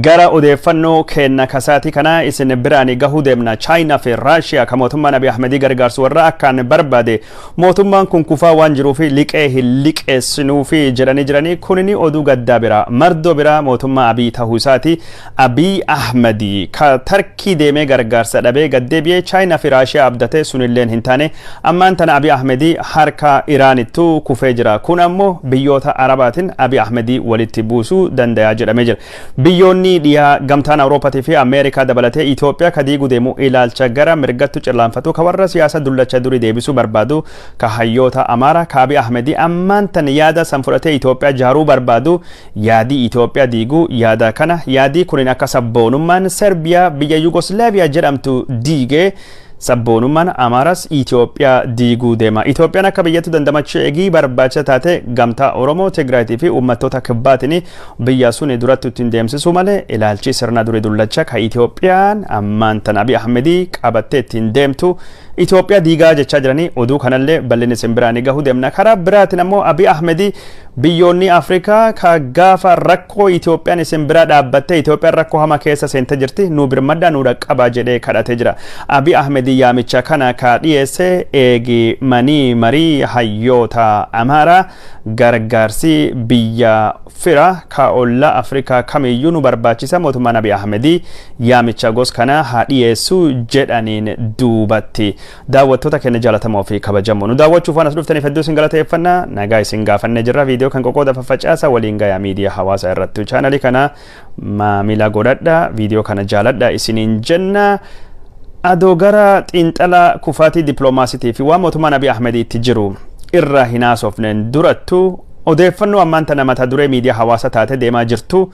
Gara odeeffannoo keenna kasaatii kana isin biraan gahuu deemna. Chaayinaa fi Raashiyaa kan mootummaan Abiy Ahmedii gargaarsu warra akkaan barbaade, mootummaan kun kufaa waan jiruuf liqee hin liqeessinuufi jedhanii jiranii. Kunini oduu gaddaa biraa, mardoo biraa mootummaa Abiy tahuu isaati. Abiy Ahmedii ka Tarkii deemee gargaarsa dhabee gaddeebi'ee Chaayinaa fi Raashiyaa abdatee, sunilleen hin taane. Ammaan tana Abiy Ahmedii harka Iraanittu kufee jira. Kun ammoo biyyoota Arabaatiin Abiy Ahmedii walitti buusuu danda'a jedhamee jira. Biyyoonni dhiyaa, Gamtaan Awuroopatii fi Ameerikaa dabalatee, Itoophiyaa ka diiguu deemu ilaalcha gara mirgattu cirlaanfatu, ka warra siyaasa dullacha durii deebisuu barbaadu, ka hayyoota Amaaraa, ka Abiy Ahmedii ammaan tan yaada san fudhatee Itoophiyaa jaaruu barbaadu, yaadii Itoophiyaa diiguu yaada kana, yaadii kunin akka sabboonummaan Serbiyaa biyya Yugoslaaviyaa jedhamtu diigee, sabboonummaan Amaaras Itoophiyaa diiguu deema. Itoophiyaan akka biyyattu dandamachuu eegii barbaacha taate, gamtaa Oromoo, Tigraayitii fi uummattoota kibbaatiin biyya sun duratti ittiin deemsisuu malee, ilaalchi sirna durii dullacha ka Itoophiyaan ammaan tan Abiy Ahmedii qabattee ittiin deemtu Itoophiyaa diigaa jechaa jiranii. Oduu kanallee bal'inni isin biraan gahuu deemna. Karaa biraatiin ammoo Abiy Ahmedii biyyoonni Afrikaa ka gaafa rakkoo Itoophiyaan isin bira dhaabbattee, Itoophiyaan rakkoo hama keessa seentee jirti, nu birmaddaa, nu dhaqqabaa jedhee kadhatee jira. Abiy Ahmedii yaamicha kana ka dhiyeesse eegi manii marii hayyoota Amaaraa gargaarsi biyya fira ka ollaa Afrikaa kamiyyuu nu barbaachisa, mootummaan Abiy Ahmedii yaamicha gos kana haa dhiyeessu jedhaniin duubatti. Daawwattoota keenya jaalatamoo fi kabajamoo, nu daawwachuuf waan as dhuftaniif hedduu isin galateeffanna. Nagaa isin gaafannee jirra. Viidiyoo kan qoqooda faffacaasa waliin gayaa miidiyaa hawaasaa irratti. Chaanalii kana maamila godhadha, viidiyoo kana jaaladha isiniin jenna. Adoo gara xiinxala kufaatii dippiloomaasiitii fi waan mootummaan Abiy Ahmed itti jiru irra hin haasofneen durattu, odeeffannoo ammaan tana mata duree miidiyaa hawaasaa taate deemaa jirtu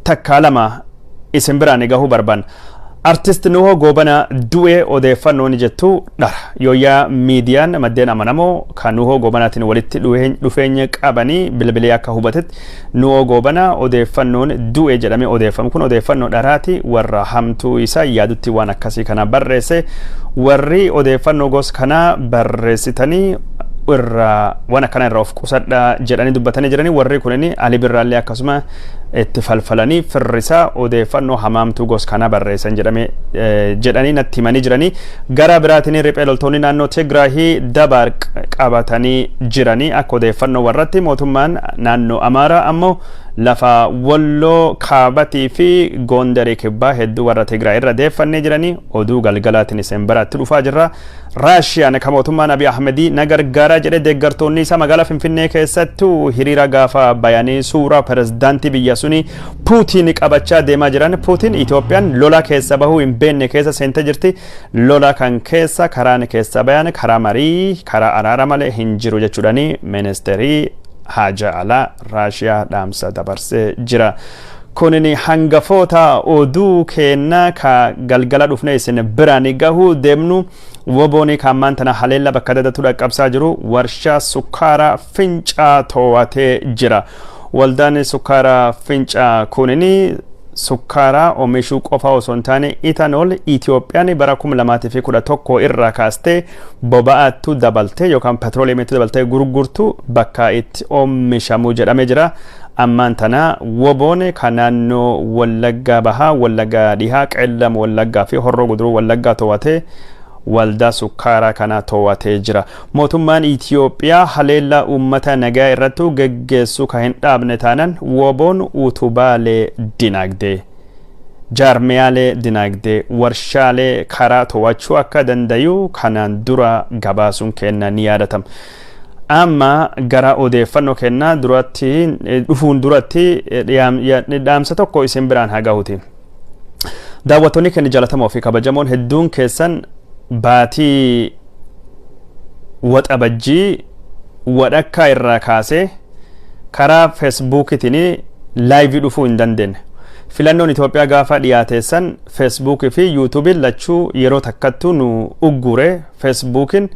takkaa lama isin biraan gahuu barbaanna. Artist Nuhoo Goobana du'e odeeffannoo ni jettu dhara. Yooyyaa miidiyaan maddeen amanamoo kan Nuhoo Goobanaatiin walitti dhufeenya qabanii bilbilee akka hubatetti, Nuhoo Goobana odeeffannoon du'e jedhamee odeeffamu kun odeeffannoo dharaati. Warra hamtuu isaa yaadutti waan akkasii kana barreesse. Warri odeeffannoo gos kanaa barreessitanii irraa waan akkana irraa of qusadha jedhanii dubbatanii jiranii. Warri kunin Ali Birraallee akkasuma itti falfalanii firrisaa odeeffannoo hamaamtuu gos kana barreessan jedhame jedhanii natti himanii jiranii. Gara biraatiin riphee loltoonni naannoo Tigraahii Dabaarq qabatanii jiranii akka odeeffannoo warratti, mootummaan naannoo Amaaraa ammoo lafa Walloo kaabatii fi Goondarii kibbaa hedduu warra Tigraay irra deeffannee jiranii. Oduu galgalaatiin isin biraatti dhufaa jirra. Raashiyaan kan mootummaan Abiy Ahmedii na gargaaraa jedhee, deeggartoonni isaa magaalaa Finfinnee keessattuu hiriira gaafa bayanii suuraa pirezidaantii biyya suni Puutiin qabachaa deemaa jiran. Puutiin Itoophiyaan lola keessa bahuu hin beekne keessa seentee jirti. Lola kan keessa karaan keessa bayan karaa marii, karaa araara malee hin jiru jechuudhaani ministeerii haja alaa Raashiyaa dhaamsa dabarsee jira. Kunin hangafoota oduu keenna ka galgala dhufne isin biraan gahuu deemnu. Wobooni kaammaan tana haleella bakka dadatu dhaqqabsaa jiru warshaa sukkaaraa Fincaa to'atee jira. Waldaan sukkaaraa Fincaa kunini sukkaaraa oomishuu qofa osoo hin taane, ethanol Itoophiyaan bara 2011 irraa kaastee boba'aattu dabaltee yookaan petrooliyamiitti dabaltee gurgurtu bakka itti oomishamu jedhamee jira. Ammaan tana woboon kan naannoo Wallaggaa Bahaa, Wallaggaa Dhihaa, Qellam Wallaggaa fi Horroo Guduruu Wallaggaa to'atee waldaa sukkaaraa kana to'atee jira. Mootummaan Itoophiyaa haleellaa uummata nagaa irratti geggeessuu kan hin dhaabne taanan, woboon utubaalee dinagdee, jaarmiyaalee dinagdee, warshaalee karaa to'achuu akka dandayu kanaan dura gabaasuun kenna ni yaadatama. Amma gara odeeffannoo kennaa duratti dhufuun duratti dhaamsa tokko isin biraan haa gahuti. Daawwattoonni keenya jaalatamoo fi kabajamoon, hedduun keessan baatii Waxabajjii wadhakkaa irraa kaasee karaa Feesbuukiitiin live dhufuu hin dandeenye. Filannoon Itoophiyaa gaafa dhiyaateessan Feesbuukii fi Yuutuubiin lachuu yeroo takkattuu nu uggure. Feesbuukiin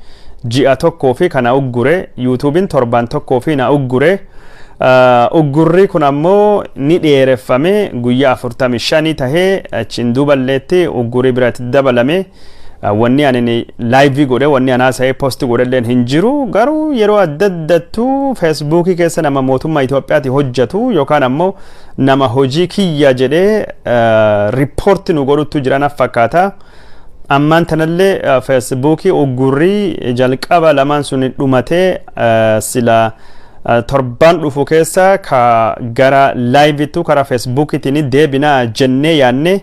ji'a tokkoo fi kana uggure, Yuutuubiin torbaan tokkoo fi na uggure. Uggurri kun ammoo ni dheereffame, guyyaa 45 tahee achiin duuballeetti uggurii biratti dabalame. Wanni ani live godhe, wanni anaa sa'ee post godhelleen hin jiru. Garuu yeroo adda addattuu Feesbuukii keessa nama mootummaa Itoophiyaati hojjetu yookaan ammoo nama hojii kiyya jedhee report nu godhutu jiran fakkaata. Ammaan tanallee Feesbuukii uggurrii jalqaba lamaan sun dhumatee sila torbaan dhufu keessa ka gara live-ittu karaa Feesbuukiitiin deebinaa jennee yaanne,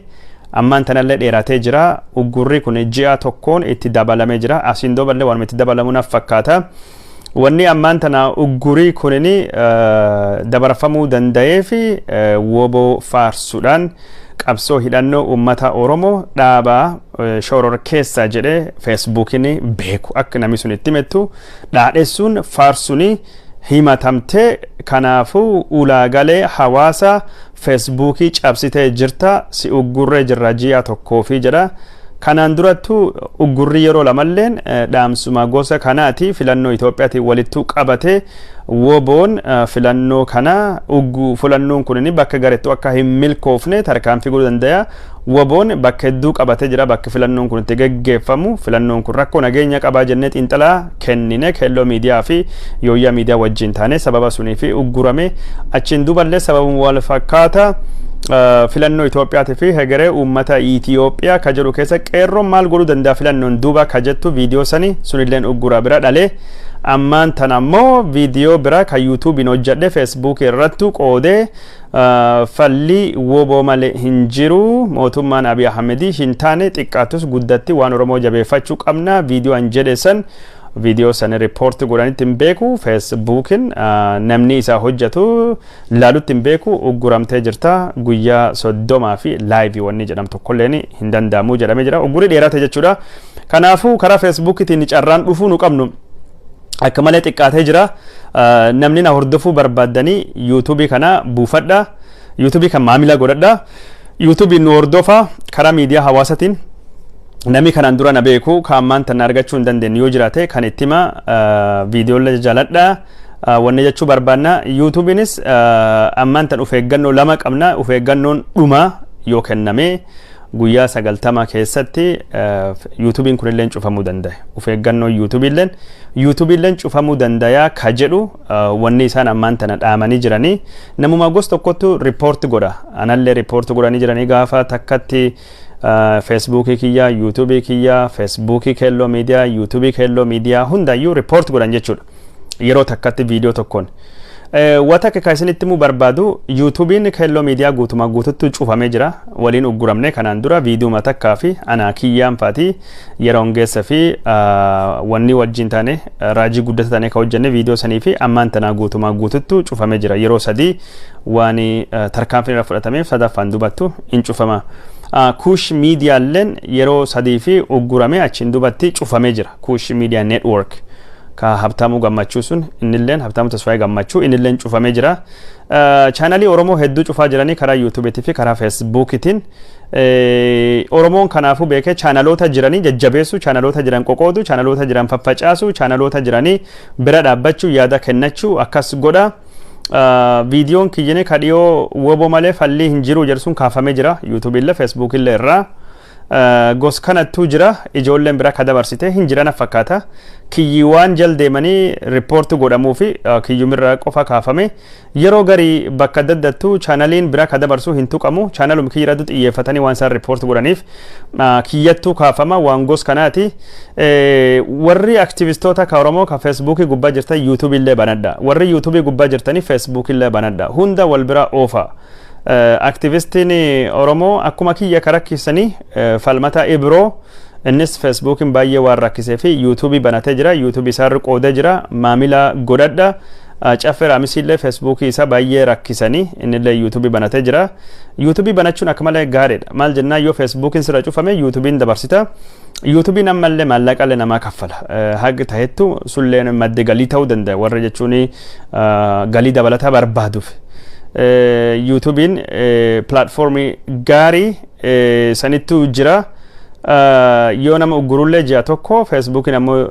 ammaan tanallee dheeratee jira. Uggurri kun ji'a tokkoon itti dabalamee jira. Asiin duuballee waan itti dabalamu naaf fakkaata. Wanni ammaan tana uggurii kunini dabarfamuu danda'ee fi WBO faarsuudhaan qabsoo hidhannoo uummata Oromoo dhaabaa shoror keessa jedhee Feesbuukiin beeku akka namni sun itti himettu dhaadhessuun faarsuun himatamtee, kanaafuu ulaagalee hawaasa Feesbuukii cabsitee jirta, si uggurree jirra ji'a tokkoofi jedha. Kanaan durattu uggurri yeroo lamalleen dhaamsuma gosa kanaati. Filannoo Itoophiyaatiin walittuu qabate WBOn filannoo kana filannoon kun bakka garettu akka hin milkoofne tarkaanfii godhuu danda'a. WBOn bakka hedduu qabatee jira bakka filannoon kun itti geggeeffamu. Filannoon kun rakkoo nageenya qabaa jennee xiinxalaa kennine Keelloo Miidiyaa fi Yooyyaa Miidiyaa wajjin taane, sababa sunii fi uggurame. Achiin duuballee sababa wal fakkaata filannoo Itoophiyaatii fi hegeree uummata Itoophiyaa ka jedhu keessa qeerroon maal godhuu danda'a filannoon duuba ka jettu viidiyoo sani sunilleen uggura bira dhalee, ammaan tan ammoo viidiyoo bira ka Yuutuubiin hojjedhe Feesbuukii irrattu qoodee, falli WBO malee hin jiru, mootummaan Abiy Ahmedii hin taane xiqqaatus guddatti waan Oromoo jabeeffachuu qabna viidiyoo an jedhe san, viidiyoo san report godhanitti hin beeku. Feesbuukin namni isaa hojjetu laalutti hin beeku, ugguramtee jirta, guyyaa 30 fi live wanni jedhamu tokkolleen hin danda'amu jedhamee jira. Uggurii dheerate jechuudha. Kanaafuu karaa Feesbuukitiin carraan dhufuu nu qabnu akka malee xiqqaatee jira. Namni na hordofuu barbaaddanii Yuutuubii kana buufadha, Yuutuubii kan maamila godhadha, Yuutuubiin nu hordofa. Karaa miidiyaa hawaasatiin namni kanaan dura na beeku kan ammaan tana argachuu hin dandeenye yoo jiraate kan itti hima, viidiyoolee jaaladha. Wanni jechuu barbaanna, Yuutuubiinis ammaan tan of eeggannoo lama qabna. Of eeggannoon dhuma yoo kenname guyyaa 90 keessatti Yuutuubiin kunillee cufamuu danda'a. Of eeggannoo Yuutuubiilleen cufamuu danda'a ka jedhu wanni isaan ammaan tana dhaamanii jiranii, namuma gos tokkottu report godha. Anallee report godhanii jiranii gaafa takkatti Feesbuukii kiyya, Yuutuubii kiyya, Feesbuukii Keelloo Miidiyaa, Yuutuubii Keelloo Miidiyaa hundayyuu report godhan jechuudha. Yeroo takkatti viidiyoo tokkoon. Wanta akka isinitti himuu barbaadu, Yuutuubiin Keelloo Miidiyaa guutumaa guututti cufamee jira. Waliin ugguramne kanaan dura viidiyoo takkaa fi anaa kiyyaan faati yeroo geessa fi wanni wajjin taane raajii guddata taane ka hojjenne viidiyoo sanii fi ammaan tanaa guutumaa guututtu cufamee jira. Yeroo sadii waan tarkaanfiin irra fudhatameef sadaffaan dubattu hin cufama. Kuush Miidiyaalleen yeroo sadii fi uggurame, achiin dubatti cufamee jira. Kuush Miidiyaa Network ka Habtaamuu Gammachuu sun, innilleen Habtaamuu Tasfaayee Gammachuu, innilleen cufamee jira. Chaanalii Oromoo hedduu cufaa jiranii karaa Yuutuubiitii fi karaa Feesbuukiitiin. Oromoon kanaafuu beekee chaanaloota jiranii jajjabeessuu, chaanaloota jiran qoqoodu, chaanaloota jiran faffacaasu, chaanaloota jiranii bira dhaabbachuu, yaada kennachuu akkas godha. Viidiyoon kiyyine ka dhiyoo WBO malee fallii hin jiru jedhu sun kaafamee jira Yuutuubiillee Feesbuukillee irraa. Gos kanattuu jira, ijoolleen bira ka dabarsite hin jiran fakkaata. Kiyyi waan jal deemanii report godhamuu fi kiyyumirra qofa kaafame. Yeroo garii bakka daddattu chaanaliin bira ka dabarsu hin tuqamu. Chaanalum kiyyirratti xiyyeeffatanii waan isaan report godhaniif kiyyattuu kaafama, waan gos kanaati. Warri aktivistoota ka Oromoo ka Feesbuukii gubbaa jirtan Yuutuubii illee banadha. Warri Yuutuubii gubbaa jirtanii Feesbuukii illee banadha. Hunda wal bira oofa. Aktivistiin Oromoo akkuma kiyya ka rakkisanii Falmata Ibroo, innis Feesbuukiin baay'ee waan rakkisee fi Yuutuubii banatee jira. Yuutuubii isaarra qoodee jira. Maamila godhadha. Caffee Raamisiillee Feesbuukii isaa baay'ee rakkisanii innillee Yuutuubii banatee jira. Yuutuubii banachuun akka malee gaariidha. Maal jennaan, yoo Feesbuukiin sirra cufame Yuutuubiin dabarsita. Yuutuubiin ammallee maallaqallee namaa kaffala. Haga tahettu sulleen madda galii ta'uu danda'a warra jechuun galii dabalataa barbaaduuf. Yuutuubiin pilaatfoormii gaarii sanittuu jira. Yoo nama uggurullee ji'a tokko, Feesbuukiin ammoo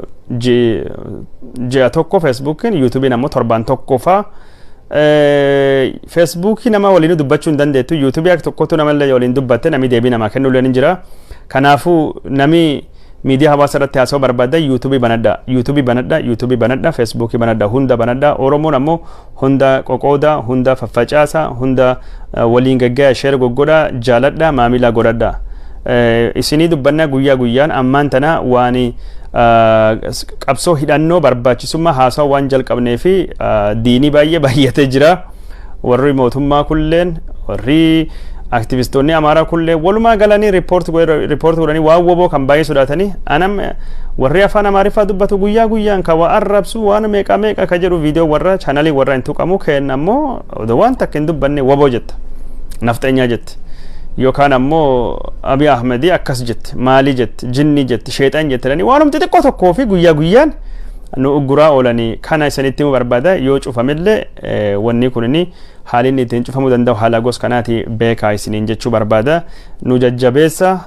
ji'a tokko Feesbuukiin, Yuutuubiin ammoo torbaan tokko faa. Feesbuukii nama waliin dubbachuu hin dandeettu. Yuutuubii akka tokkotu namallee waliin dubbatte namni deebii namaa kennullee ni jira. Kanaafuu nami Miidiyaa hawaasa irratti haasa'uu barbaaddan YouTubeii banadha, YouTubeii banadha, YouTubeii banadha, Facebookii banadha, hunda banadha. Oromoon ammoo hunda qoqooda, hunda faffacaasa, hunda waliin gaggaya, share goggodha, jaaladha, maamila godhadha. Isinii dubbannaa guyyaa guyyaan ammaan tana waan qabsoo hidhannoo barbaachisummaa haasawaa waan jalqabnee fi diinii baay'ee baay'atee jira. Warri mootummaa kulleen, warri aktivistoonni Amaaraa kullee walumaa galanii report godhanii waan WBO kan baay'ee sodaatanii. Anam warri afaan Amaariffaa dubbatu guyyaa guyyaan kan waa arrabsu, waan meeqa meeqa ka jedhu, viidiyoo warra channelii warra hin tuqamu. Kenna ammoo odoo waan takka hin dubbanne WBO jetta, nafxeenyaa jette, yookaan ammoo Abiy Ahmedii akkas jette, maalii jette, jinni jette, sheexan jette jedhanii waanuma xixiqqoo tokkoo fi guyyaa guyyaan nu ugguraa oolanii. Kana isinitti himuu barbaada. Yoo cufamillee wanni kunini haalli inni ittiin cufamuu danda'u haala gos kanaati beekaa isiniin jechuu barbaada. Nu jajjabeessa.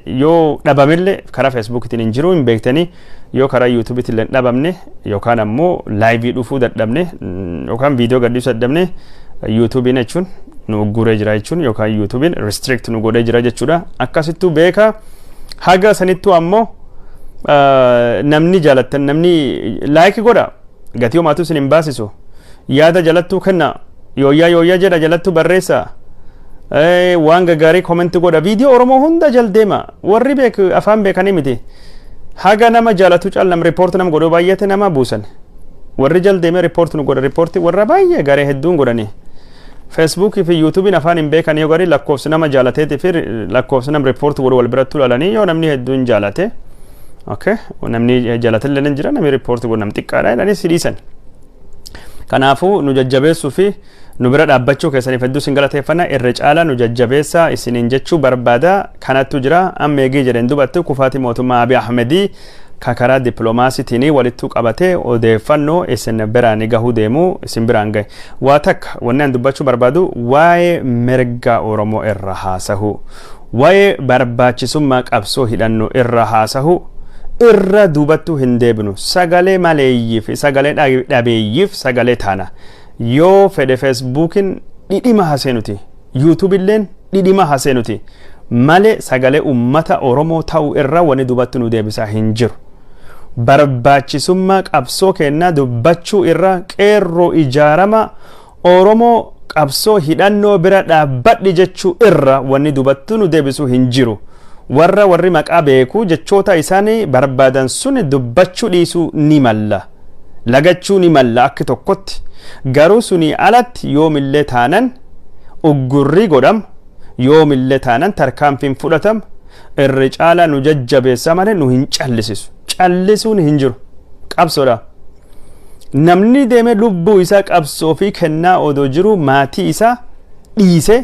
Yoo dhabamillee karaa Facebookitiin hin jiru hin beektanii, yoo karaa YouTubeiitiin illee dhabamne yookaan ammoo liveii dhufuu dadhabne yookaan viidiyoo gadhiisuu dadhabne, YouTubeiin jechuun nu ugguree jira jechuun yookaan YouTubeiin restrict nu godhee jira jechuudha. Akkasittuu beekaa. Haga sanittuu ammoo namni jaalattan, namni like godha, gatii homaatu isin hin baasisu. Yaada jalattuu kenna, yooyyaa yooyyaa jedha, jalattuu barreessa, waan gaggaarii comment godha. Viidiyoo Oromoo hunda jal deema. Warri beek afaan beekanii miti, haga nama jaalatu caal nam report nam godhuu baay'ate nama buusan. Warri jal deemee report nu godha, report warra baay'ee garee hedduun godhani. Facebookii fi YouTubeiin afaan hin beekan. Yoo garii lakkoofsi nama jaalateetii fi lakkoofsi nam report godhu wal biratti ilaalanii, yoo namni hedduun jaalate, okay, namni jaalate illee ni jira, namni report godhu nam xiqqaadha jedhanii si dhiisan. Kanaafuu nu jajjabeessuu fi nu bira dhaabbachuu keessaniif hedduu isin galateeffanna. Irra caalaa nu jajjabeessaa isiniin jechuu barbaada. Kanattu jira. Amma eegii jedheen dubattu kufaatii mootummaa Abiy Ahmedii ka karaa dippiloomaasiitiin walittuu qabatee odeeffannoo isin biraan gahuu deemu isin biraan gahe. Waa takka wanni an dubbachuu barbaadu, waa'ee mirga Oromoo irra haasahu, waa'ee barbaachisummaa qabsoo hidhannu irra haasahu irra duubattuu hin deebinu. Sagalee maleeyyiif, sagalee dhabeeyyiif sagalee taana. Yoo fedhe Facebookiin dhidhima haseenuti, YouTubeilleen dhidhima haseenuti malee, sagalee ummata Oromoo ta'uu irra wani duubatti nu deebisaa hin jiru. Barbaachisummaa qabsoo kennaa dubbachuu irra, qeerroo ijaarama Oromoo qabsoo hidhannoo bira dhaabbadhi jechuu irra wanni dubattu nu deebisuu hin jiru. Warra warri maqaa beeku jechoota isaanii barbaadan sun dubbachuu dhiisuu ni malla, lagachuu ni malla akki tokkotti. Garuu suni alatti yoomillee taanan uggurrii godham, yoomillee taanan tarkaanfiin fudhatam, irri caalaa nu jajjabeessa malee nu hin callisisu. Callisuun hin jiru. Qabsoodha. Namni deemee lubbuu isaa qabsoo fi kennaa odoo jiru, maatii isaa dhiise,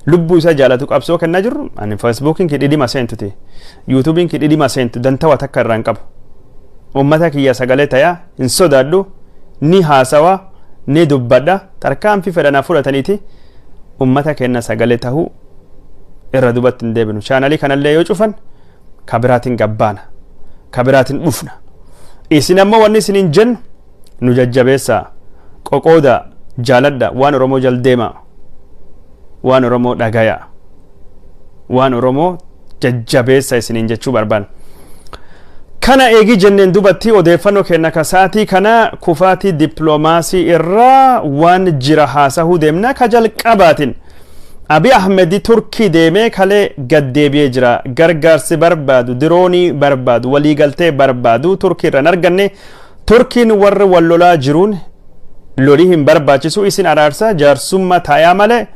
lubbuu isaa jaalatu qabsoo kennaa jiru. Ani Facebookiin kee dhidhima seentuti, YouTubeiin kee dhidhima seentu, dantawa takka irraa hin qabu. Ummata kiyya sagalee tayaa hin sodaadhu, ni haasawa, ni dubbadha. Tarkaanfii fedhanaa fudhataniiti, ummata kenna sagalee tahuu irra dubatti hin deebinu. Channelii kanallee yoo cufan ka biraatiin gabbaana, ka biraatiin dhufna. Isin ammoo wanni isiniin jennu, nu jajjabeessaa, qoqooda, jaaladha, waan Oromoo jal deema, waan Oromoo dhagaya, waan Oromoo jajjabeessa isiniin jechuu barbaada. Kana eegi jenneen dubatti odeeffannoo kenna ka sa'aatii kana kufaatii dippiloomaasii irraa waan jira haasahuu deemna. Ka jalqabaatiin Abiy Ahmed Turkii deemee kalee gaddeebi'ee jira. Gargaarsi barbaadu, diroonii barbaadu, waliigaltee barbaadu Turkii irra hin arganne. Turkiin warra wal lolaa jiruun lolii hin barbaachisu, isin araarsaa jaarsummaa taayaa malee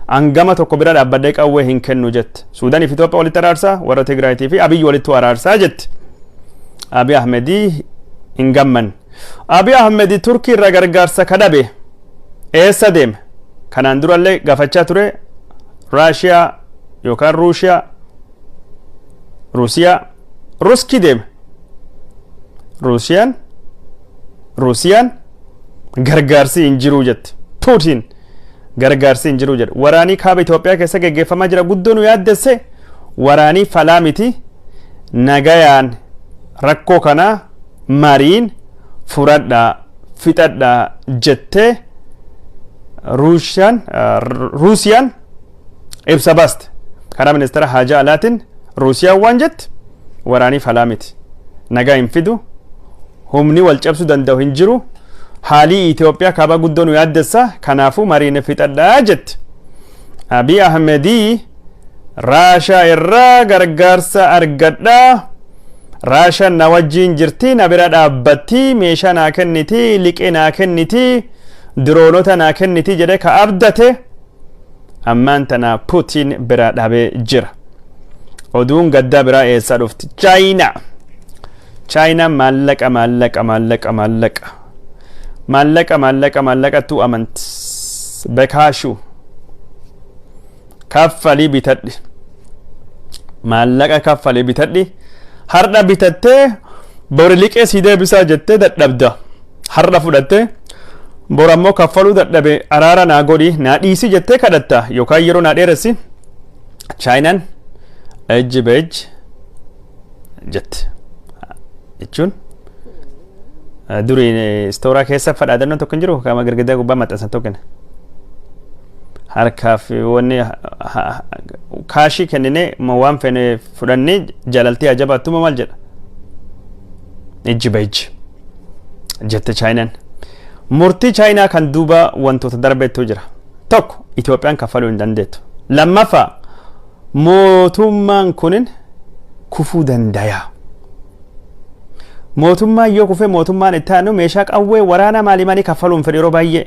hangama tokko bira dhaabbadhee qawwee hin kennu jette. Suudaanii fi Itoophiyaa walitti araarsaa, warra Tigraayitii fi Abiyyi walitti araarsaa jette. Abiy Ahmedii hin gammanne. Abiy Ahmed Turkii irraa gargaarsa kadhabe eessa deeme? Kanaan durallee gaafachaa ture. Raashiyaa yookaan Ruushiyaa, Ruusiyaa, Ruskii deeme. Ruusiyaan gargaarsi hin jiruu jette. Puutiin gargaarsi hin jiruu jedhe. Waraanii kaaba Itoophiyaa keessa geggeeffamaa jira guddoo nu yaaddesse. Waraanii falaa miti, nagayaan rakkoo kana mariin furadhaa fixadhaa jettee Ruusiyaan ibsa baaste. Karaa ministeera haajaa alaatiin Ruusiyaan waan jette Waraanii falaa miti, nagaa hin fidu, humni wal cabsuu danda'u hin jiru. Haalii Itoophiyaa kaaba guddoo nu yaaddessa, kanaafuu mariin fixadhaa jetti. Abiy Ahmedii Raashaa irraa gargaarsa argadhaa, Raashaan na wajjiin jirti, na bira dhaabbatti, meeshaa naa kenniti, liqee naa kenniti, diroonota naa kenniti jedhee ka abdate ammaan tana Putin bira dhabee jira. Oduun gaddaa biraa eessaa dhufti? Chaayinaa. Chaayinaan maallaqa, maallaqa, maallaqa, maallaqa, maallaqa, maallaqa, maallaqattuu amanti. Bekaashuu kaffalii bitadhi, maallaqa kaffalii bitadhi. Har'a bitattee bori liqee sii deebisaa jettee dadhabda. Har'a fudhattee bor ammoo kaffaluu dadhabe, araara naa godhi, naa dhiisi jettee kadhatta yookaan yeroo naa dheeressi. Chaayinaan ejji beejji jette jechuun durii istooraa keessa fadhaadannoon tokko hin jiru, kama girgidaa gubbaa maxxansan tokko harkaaf wanni kaashii kennine waan fene fudhannee jaalaltii ajabattuma maal jedha, ijji beejji jette Chaayinaan. Murtii Chaayinaa kan duuba wantoota darbeettu jira. Tokko, Itoophiyaan kaffaluu hin dandeettu. Lammaffaa, mootummaan kunin kufuu dandaya. Mootummaan yoo kufee mootummaan itti aanu meeshaa qawwee waraana maalii maalii kaffaluu hin fedhu yeroo baay'ee.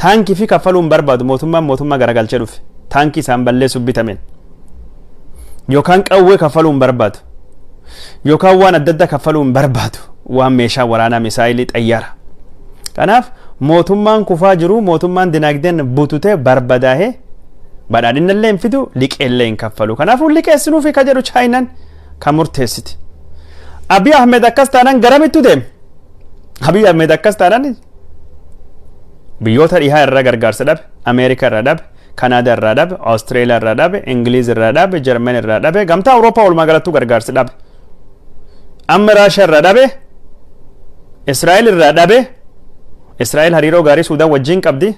Taankii fi kaffaluu hin barbaadu. Mootummaan mootummaa garagalchee dhufe. Taankii isaan balleessuuf bitameen. Yookaan qawwee kaffaluu hin barbaadu. Yookaan waan adda addaa kaffaluu hin barbaadu. Waan meeshaa waraanaa, misaayilii, xayyaara. Kanaaf mootummaan kufaa jiru, mootummaan dinaagdeen bututee barbadaahee badhaadhina illee hin fidu, liqeellee hin kaffalu. Kanaafuu liqeessinuufi ka jedhu Chaayinaan kan murteessiti. Abiy Ahmed akkas taanaan garamittu deema? Abiy Ahmed akkas taanaan biyyoota dhihaa irraa gargaarsa dhabe, Ameerikaa irraa dhabe, Kanaadaa irraa dhabe, Awustreeliyaa irraa dhabe, Ingiliiz irraa dhabe, Jarman irraa dhabe, gamtaa Awurooppaa walumaa galattuu gargaarsa dhabe. Amma Raashaa irraa dhabe, Israa'el irraa dhabe. Israa'el hariiroo gaarii Suudaan wajjin qabdi.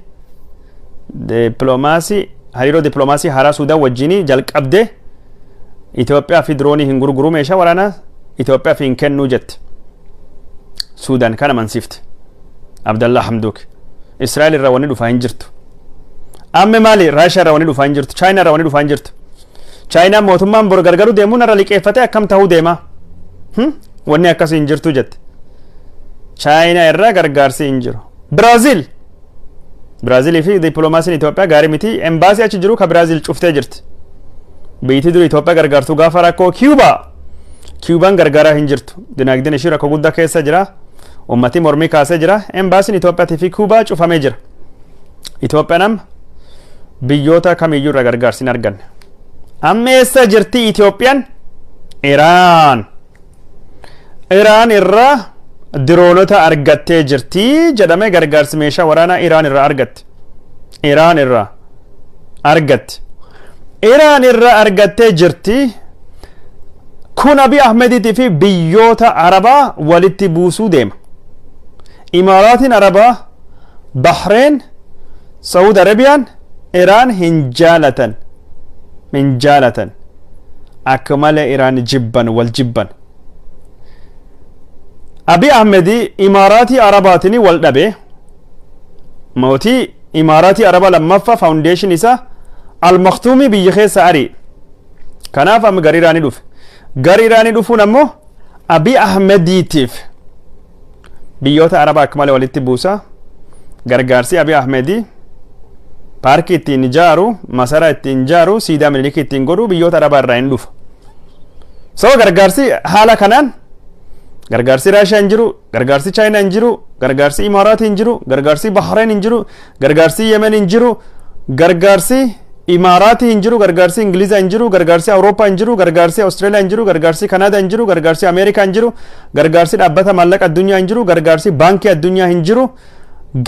Dippiloomaasii, hariiroo dippiloomaasii haaraa Suudaan wajjin jalqabde. Itoophiyaa fi diroonii hin gurguru, meeshaa waraanaa Itoophiyaa fi hin kennuu jette. Suudaan kan amansiifte. Abdallaa Hamduuk. Israa'el irraa wanni dhufaa hin jirtu. Amma maali? Raashaa irraa wanni dhufaa hin jirtu. Chaayinaa irraa wanni dhufaa hin jirtu. Chaayinaan mootummaan bor gargaru deemuun irra liqeeffatee akkam ta'uu deema? Wanni akkasii hin jirtu jette. Chaayinaa irraa gargaarsi hin jiru. Biraaziil. Biraazilii fi dippiloomaasiin Itoophiyaa gaarii miti. Embaasii achi jiru ka Biraazil cuftee jirti. Biyyi duri Itoophiyaa gargaartu gaafa rakkoo Kiyuubaa. Kiyuubaan gargaaraa hin jirtu. Dinagdeen ishii rakkoo guddaa keessa jira. Ummati mormii kaasee jira. Embaasiin Itoophiyaatii fi Kiyuubaa cufamee jira. Itoophiyaan amma biyyoota kamiyyuu irraa gargaarsi hin arganne. Amma eessa jirti Itoophiyaan? Iraan. Iraan irraa diroonota argattee jirti jedhamee gargaarsi meeshaa waraanaa Iraan irraa argatte. Iraan irraa argatte. Iraan irraa argattee jirti. Kun Abiy Ahmediitii fi biyyoota Arabaa walitti buusuu deema. Imaaraatiin Arabaa, Bahreen, Saudi Arabiyaan Iraan hin jaalatan. Hin jaalatan. Akka malee Iraan jibban, wal jibban. Abiy Ahmedi Imaaraatii Arabaatiin wal dhabe. Mootii Imaaraatii Arabaa lammaffaa foundation isaa Al-Maktuumii biyya keessa ari. Kanaaf amma gara Iraanii dhufe. Gara Iraanii dhufuun ammoo Abiy Ahmediitiif biyyoota Arabaa akka malee walitti buusa. Gargaarsi Abiy Ahmedii paarkii ittiin ijaaru, masaraa ittiin ijaaru, siidaa Minilikii ittiin godhu biyyoota Arabaa irraa hin dhufa. So gargaarsi haala kanaan gargaarsi Raashiyaa hin jiru, gargaarsi Chaayinaa hin jiru, gargaarsi Imaaraatii hin jiru, gargaarsi Bahreen hin jiru, gargaarsi Yemen hin jiru, gargaarsi Imaaraatii hin jiru, gargaarsi Ingilizaa hin jiru, gargaarsi Awurooppaa hin jiru, gargaarsi Awustreeliyaa hin jiru, gargaarsi Kanaadaa hin jiru, gargaarsi Ameerikaa hin jiru, gargaarsi dhaabbata maallaqa addunyaa hin jiru, gargaarsi baankii addunyaa hin jiru,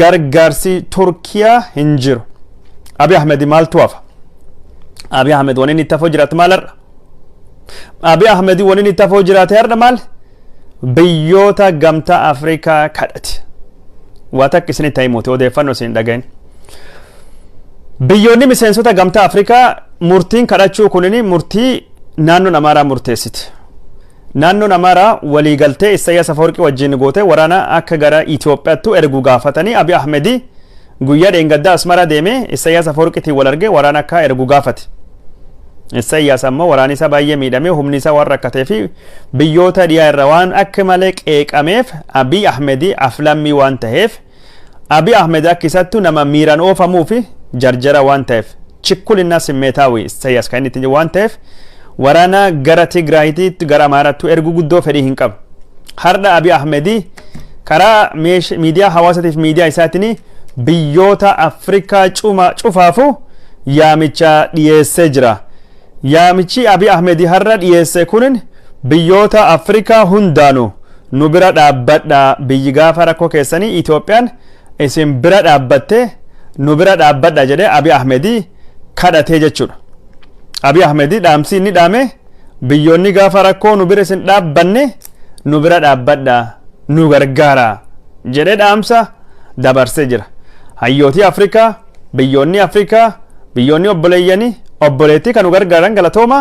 gargaarsi Turkiyaa hin jiru. Abiy Ahmed maaltu hafa? Abiy Ahmed wanni inni itti hafoo jiraatu maal har'a? Abiy Ahmed wanni inni itti hafoo jiraate har'a maal? Biyyoota gamtaa Afrikaa kadhate. Waa takka isinitti himuuti, odeeffannoo isin hin dhagahin. Biyyoonni miseensota gamtaa Afrikaa murtiin kadhachuu kunini murtii naannoon Amaaraa murteessite. Naannoon Amaaraa waliigaltee Isaayyaas Afawarqii wajjin goote waraana akka gara Itoophiyaattu ergu gaafatanii, Abiy Ahmedi guyyaa dheengaddaa Asmaraa deemee Isaayyaas Afawarqiitiin wal argee waraana akka ergu gaafate. Isaayyaas ammoo waraanni isaa baay'ee miidhamee, humni isaa waan rakkatee fi biyyoota dhiyaa irra waan akka malee qeeqameef, Abiy Ahmedi aflammii waan ta'eef, Abiy Ahmed akka isattu nama miiraan oofamuu fi jarjara waan ta'eef, ችኩልና ስሜታዊ Isaayyaas kan inni ittiin waan ta'eef, waraana gara Tigraayitti, gara Amaaraatti erguu guddoo fedhii hin qabu. Har'a Abiy Ahmedi karaa miidiyaa hawaasatiif miidiyaa isaatiin biyyoota Afrikaa cufaafu yaamicha dhiyeessee jira. Yaamichi Abiy Ahmedi har'a dhiyeesse kunin biyyoota Afrikaa hundaanu nu bira dhaabbadha, biyyi gaafa rakkoo keessanii Itoophiyaan isin bira dhaabbatte, nu bira dhaabbadha jedhee Abiy Ahmedi kadhatee jechuudha. Abiy Ahmedi dhaamsi inni dhaame biyyoonni gaafa rakkoo nu bira isin dhaabbanne, nu bira dhaabbadha, nu gargaara jedhee dhaamsa dabarsee jira. Hayyootii Afrikaa, biyyoonni Afrikaa, biyyoonni obboleeyyanii obboleettii kan nu gargaaran galatooma.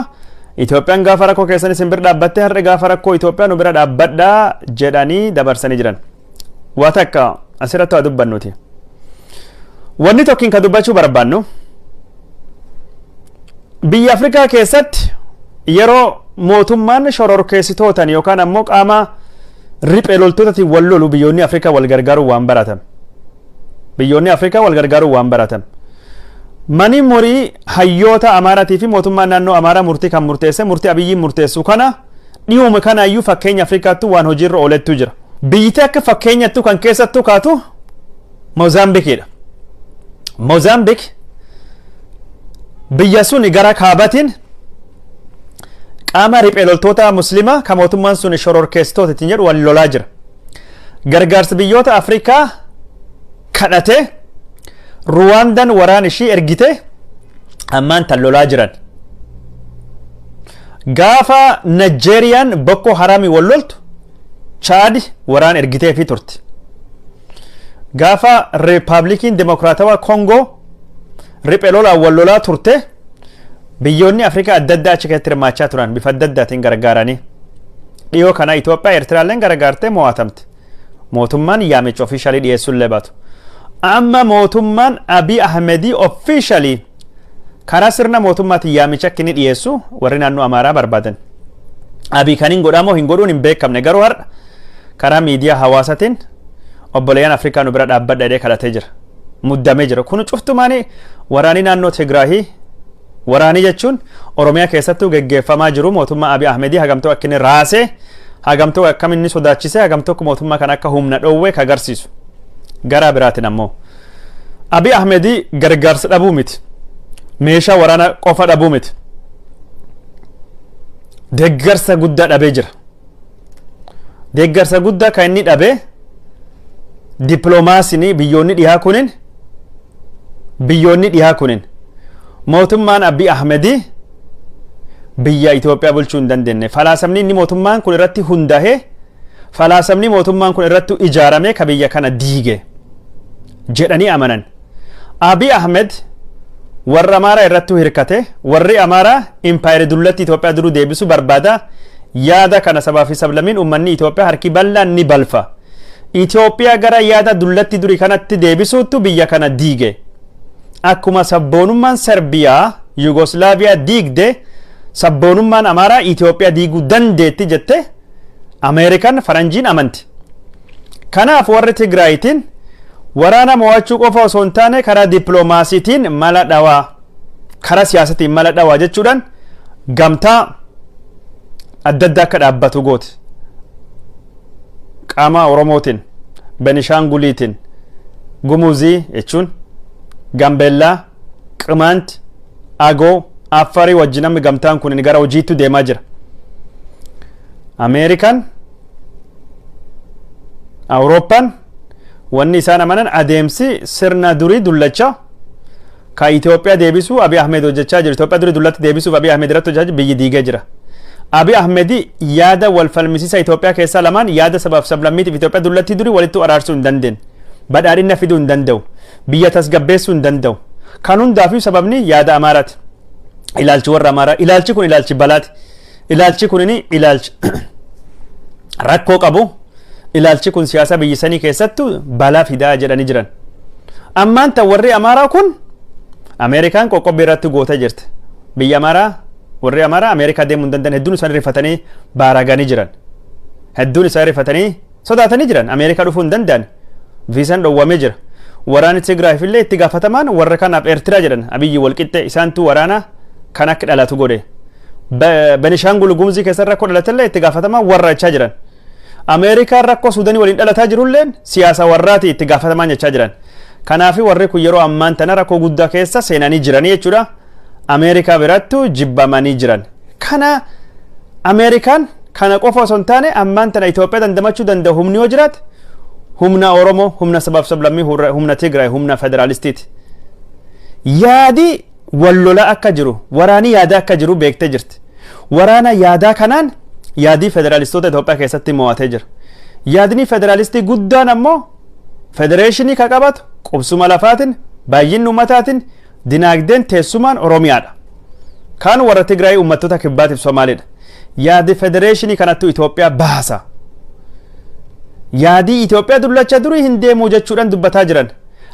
Itoophiyaan gaafa rakkoo keessan isin bira dhaabbattee, har'a gaafa rakkoo Itoophiyaa nu bira dhaabbadhaa jedhanii dabarsanii jiran. Waa takka asirratti waa dubbannuti. Wanni tokkiin ka dubbachuu barbaannu, biyya Afrikaa keessatti yeroo mootummaan shororkeessitootan yookaan ammoo qaama riphee loltootaatiin wal lolu, biyyoonni Afrikaa wal gargaaruu waan baratan. Biyyoonni Afrikaa wal gargaaruu waan baratan. Mani murii hayyoota Amaaraatii fi mootummaan naannoo Amaaraa murtii kan murteesse, murtii Abiyyiin murteessu kana dhiyuma kanaayyuu fakkeenya Afrikaattu waan hojiirra oolettu jira. Biyyiti akka fakkeenyattu kan keessattuu kaatu Moozaambikiidha. Moozaambik biyya sun gara kaabatiin qaama riphee loltoota muslimaa kan mootummaan sun shororkeessitoota ittiin jedhu wal lolaa jira. Gargaarsa biyyoota Afrikaa kadhatee Ruwaandaan waraan ishii ergite ammaan tan lolaa jiran. Gaafa Naajeeriyaan Boko Haramii wal loltu Chaad waraan ergitee fi turte. Gaafa Riippaabilikiin Dimokiraatawaa Koongoo riphee lolaan wal lolaa turte, biyyoonni Afrikaa adda addaa achi keessatti hirmaachaa turan bifa adda addaatiin gargaaranii. Dhiyoo kana Itoophiyaa Eertiraalleen gargaartee mo'atamte. Mootummaan yaamicha officially dhiyeessuu illee baatu. Amma mootummaan Abiy Ahmedii officially karaa sirna mootummaatiin yaamicha akka inni dhiyeessu warri naannoo Amaaraa barbaadan. Abiy kan hin godhamoo hin godhuun hin beekamne, garuu har'a karaa miidiyaa hawaasaatiin obboleeyyan Afrikaa nu bira dhaabbadha jedhee kadhatee jira. Muddamee jira. Kun cuftumaani waraanii naannoo Tigraahii, waraanii jechuun Oromiyaa keessattuu geggeeffamaa jiru, mootummaa Abiy Ahmedii hagamtuu akka inni raasee, hagamtuu akkam inni sodaachisee, hagamtuu akka mootummaa kan akka humna dhoowwee ka agarsiisu. Gara biraatiin ammoo Abiy Ahmedii gargaarsa dhabuu miti. Meeshaa waraana qofa dhabuu miti. Deeggarsa guddaa dhabee jira. Deeggarsa guddaa kan inni dhabee dippiloomaasiin biyyoonni dhihaa kunin mootummaan Abiy Ahmedii biyya Itoophiyaa bulchuu hin dandeenye. Falaasamni inni mootummaan kun irratti hundaa'ee, falaasamni mootummaan kun irratti ijaarame ka biyya kana diige jedhanii amanan. Abiy Ahmed warra Amaaraa irratti hirkate, warri Amaaraa impaayeri dullatti Itoophiyaa duruu deebisuu barbaada. Yaada kana sabaa fi sablammiin uummanni Itoophiyaa harki bal'aan ni balfa. Itoophiyaa gara yaada dullatti durii kanatti deebisuuttu biyya kana diige. Akkuma sabboonummaan Serbiyaa Yugoslaaviyaa diigde, sabboonummaan Amaaraa Itoophiyaa diiguu dandeetti jette Ameerikaan faranjiin amanti. Kanaaf warri Tigraayitiin waraana mo'achuu qofa osoo hin taane karaa dippiloomaasiitiin mala dhawaa, karaa siyaasatiin mala dhawaa jechuudhaan gamtaa adda addaa akka dhaabbatu goote. Qaama Oromootiin, Benishaanguliitiin, Gumuzii jechuun Gambeellaa, Qimaant, Agoo, Affarii wajjin namni gamtaan kun gara hojiitti deemaa jira. Ameerikaan, Awurooppaan wanni isaan amanan adeemsi sirna durii dullacha ka Itoophiyaa deebisuu Abiy Ahmed hojjechaa jiru. Itoophiyaa durii dullatti deebisuuf Abiy Ahmed irratti hojjechaa jiru biyyi diigee jira. Abiy Ahmed yaada wal falmisiisa Itoophiyaa keessaa lamaan, yaada sabaaf sablammiitiif Itoophiyaa dullatti durii walitti araarsuu hin dandeenye. Badhaadhina fiduu hin danda'u. Biyya tasgabbeessuu hin danda'u. Kan hundaafuu sababni yaada Amaaraati. Ilaalchi warra Amaaraa. Ilaalchi kun ilaalchi balaati. Ilaalchi kun ilaalchi Rakkoo qabu ilaalchi kun siyaasa biyya sanii keessattuu balaa fidaa jedhanii jiran. Ammaan tan warri Amaaraa kun Ameerikaan qoqqobbii irratti gootee jirti. Biyya Amaaraa, warri Amaaraa Ameerikaa deemuu hin danda'an, hedduun isaanii rifatanii baaraganii jiran. Hedduun isaanii rifatanii sodaatanii jiran, Ameerikaa dhufuu hin danda'an. Viisaan dhowwamee jira. Waraanni Tigraayif illee itti gaafatamaan warra kanaaf Eertiraa jedhan. Abiyyi walqixxe isaantu waraana kan akka dhalatu godhe. Benishaangul Gumuzii keessa rakkoo dhalatellee itti gaafatamaan warra jechaa jiran. Ameerikaan rakkoo Suudanii waliin dhalataa jirulleen siyaasa warraati itti gaafatamaan jechaa jiran. Kanaaf warri kun yeroo ammaan tana rakkoo guddaa keessa seenanii jiranii jechuudha. Ameerikaa birattu jibbamanii jiran. Kana Ameerikaan kana qofa osoo hin taane, ammaan tana Itoophiyaa dandamachuu danda'u humni yoo jiraate humna Oromoo, humna sabaaf sablammii, humna Tigraay, humna federaalistiiti. Yaadi wal lolaa akka jiru, waraanii yaadaa akka jiru beektee jirti. Waraana yaadaa kanaan yaadii federaalistoota Itoophiyaa keessatti mo'atee jira. Yaadni federaalistii guddaan ammoo federeeshinii ka qabatu qubsuma lafaatiin, baay'inni uummataatiin, dinaagdeen teessumaan Oromiyaadha. Kaan warra Tigraay, uummattoota kibbaatiif Somaaliidha. Yaadi federeeshinii kanattu Itoophiyaa baasa. Yaadii Itoophiyaa dullacha durii hin deemuu jechuudhaan dubbataa jiran.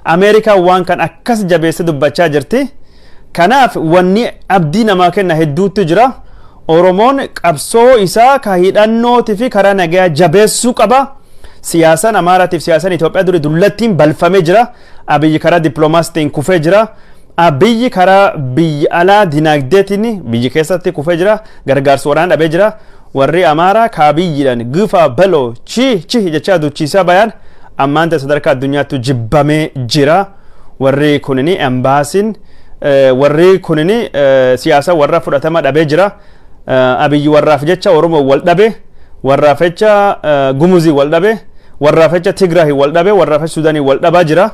Ameerikaan waan kan akkas jabeesse dubbachaa jirti. Kanaaf wanni abdii namaa kenna hedduutu jira. Oromoon qabsoo isaa ka hidhannootii fi karaa nagayaa jabeessuu qaba. Siyaasaan Amaaraatiif siyaasaan Itoophiyaa durii dullattiin balfamee jira. Abiyyi karaa dippiloomaasiitiin kufee jira. Abiyyi karaa biyya alaa dinaagdeetiin biyyi keessatti kufee jira. Gargaarsa waraana dhabee jira. Warri Amaaraa kaabiyyiidhaan gifa baloo chi chi jechaa duchiisaa bayaan ammaan ta'e sadarkaa addunyaatti jibbamee jira. Warri kunini embaasiin, warri kunini siyaasa warra fudhatama dhabee jira. Abiyyi warraaf jecha Oromoo wal dhabe, warraaf jecha Gumuzii wal dhabe, warraaf jecha Tigraay wal dhabe, warraaf jecha Sudaanii wal dhabaa jira.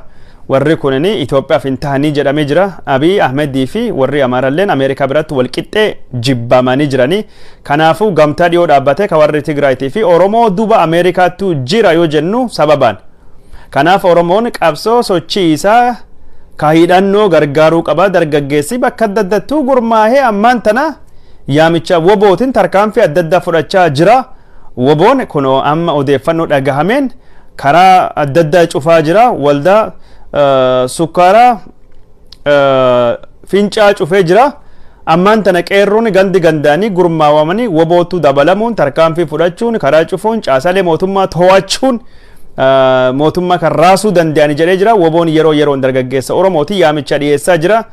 Warri kunini Itoophiyaaf hin tahanii jedhamee jira. Abiy Ahmedii fi warri Amaaralleen Ameerikaa biratti wal qixxee jibbamanii jiranii. Kanaafuu gamtaa dhiyoo dhaabbatee ka warri Tigraayitii fi Oromoo duuba Ameerikaattu jira yoo jennu sababaan. Kanaaf Oromoon qabsoo sochii isaa ka hidhannoo gargaaruu qaba. Dargaggeessi bakka adda addattuu gurmaahee ammaan tana yaamicha WBOtiin tarkaanfii adda addaa fudhachaa jira. WBOn kunoo amma odeeffannoo dhagahameen karaa adda addaa cufaa jira. Waldaa sukkaaraa Fincaa cufee jira. Ammaan tana qeerroon gandi gandaanii gurmaawamanii WBOtu dabalamuun tarkaanfii fudhachuun, karaa cufuun, caasalee mootummaa to'achuun mootummaa kan raasuu danda'ani jedhee jira. WBOn yeroo yeroon dargaggeessa Oromooti yaamicha dhiyeessaa jira.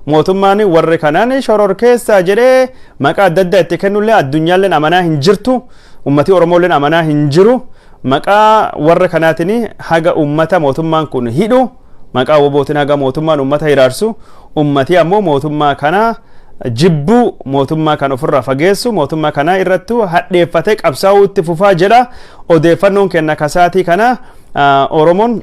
Mootummaan warri kanaan shororkeessaa jedhee maqaa adda addaa itti kennullee addunyaalleen amanaa hin jirtu. Ummati Oromoolleen amanaa hin jiru. Maqaa warra kanaatiin haga ummata mootummaan kun hidhu, maqaa WBOtiin haga mootummaan ummata hiraarsu, ummati ammoo mootummaa kana jibbuu, mootummaa kan ofirraa fageessu, mootummaa kana irrattu hadheeffatee qabsaa'uu itti fufaa jedha. Odeeffannoon kenna kasaatii kana Oromoon